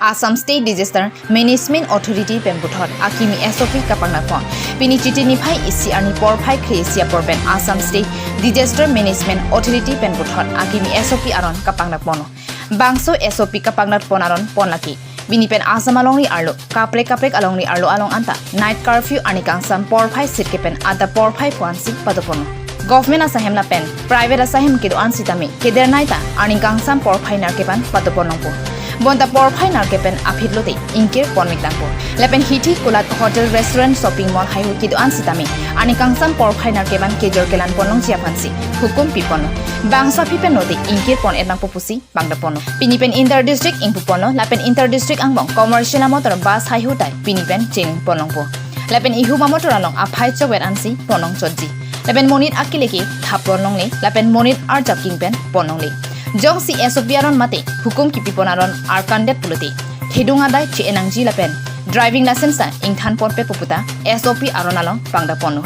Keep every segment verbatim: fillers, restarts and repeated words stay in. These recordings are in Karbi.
Assam State Disaster Management Authority pen puthot akimi S O P kapangdakpon. Pini Chiti niphai isi arni porphai kre-isi apor pen Assam State Disaster Management Authority pen puthot akimi S O P aron kapangdakpon. Bangso S O P kapangdakpon aron pon lake. Pini pen Assam alongri arlo, kaprek kaprek alongri arlo along anta night curfew arni kangsam porphai sirkep pen adap porphai pu-ansi padopon. Government asahem lapen private asahem kedo-an sitame kedernai ta arni kangsam porphai nerkep pen padopon longpo. Bonta porphai nerkep pen aphi lote ingkir ponvek langpo. Lapen hithi kulat hotel, restaurant, shopping mall haihui kedo-an sitame arni kangsam porphai nerkep pen kejor kelan ponlongji aphansi hukum pipon. Bangso aphi pen lote ingkir pon-et langpo pusi pangdakpon. Pini pen inter district ingpupon lapen inter district angbong commercial amotor bus haihui ta pini pen chengpon longpo. Lapen ihum amotor along aphai chokvet ansi ponlongchotji. Lapen monit akile ke thap ponlongle, lapen monit arjap king pen ponlongle. Jongsi S O P aron mate hukum kipipon aron arkandet pulote thedung adai che-en nangji lapen driving license ta ingthan ponpe pu puta S O P aron along pangdakpon.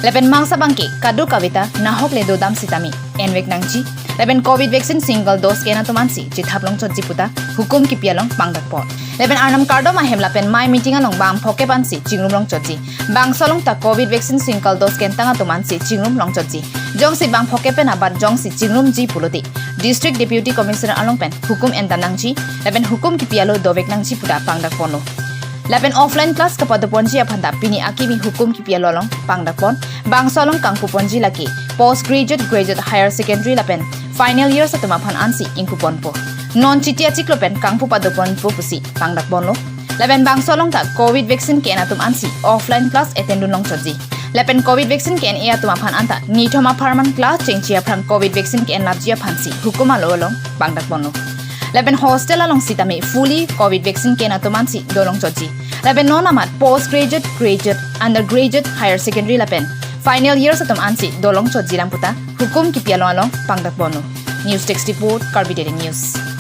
Lapen mangsa bangke kadokave ta nahok le dodam sitame envek nangji. Lapen covid vaccine single dose ke-en atum ansi chethap longchotji puta hukum kipi along pangdakpon. Lapen arnam kardom ahem lapen mei meeting along bang phokep ansi chingrum longchotji. Bangso along ta covid vaccine single dose ke-en tang atum ansi chingrum longchotji. Jongsi bang phokep pen abat jongsi chingrumji pulote District Deputy Commissioner along pen hukum endam nangji. Lapen hukum kipi alo dovek nangji puta pangdakpon. Lapen offline class kapadoponji aphan ta pini akimi hukum kipi alo along pangdakpon. Bangso along kangpuponji lake post graduate, graduate, higher secondary lapen final years atum aphan ansi ingpuponpo. Non Chiti achiklo pen kangpu padoponpo pusi pangdakponlo. Lapen bangso along ta covid vaccine ke-en atum ansi offline class attend dun longchotji. Lapen covid vaccine ke-en-e atum aphan anta nithom apharman class chengji aphrang covid vaccine ke-en lapji aphansi hukum alo along pangdakponlo. Lapen hostel along sitame fully covid vaccine ke-en atum ansi dolongchotji. Lapen non amat post graduate, graduate, undergraduate, higher secondary lapen final years atum ansi dolongchotji lang puta hukum kipi alo along pangdakponlo. News Desk Report, Karbi Daily News.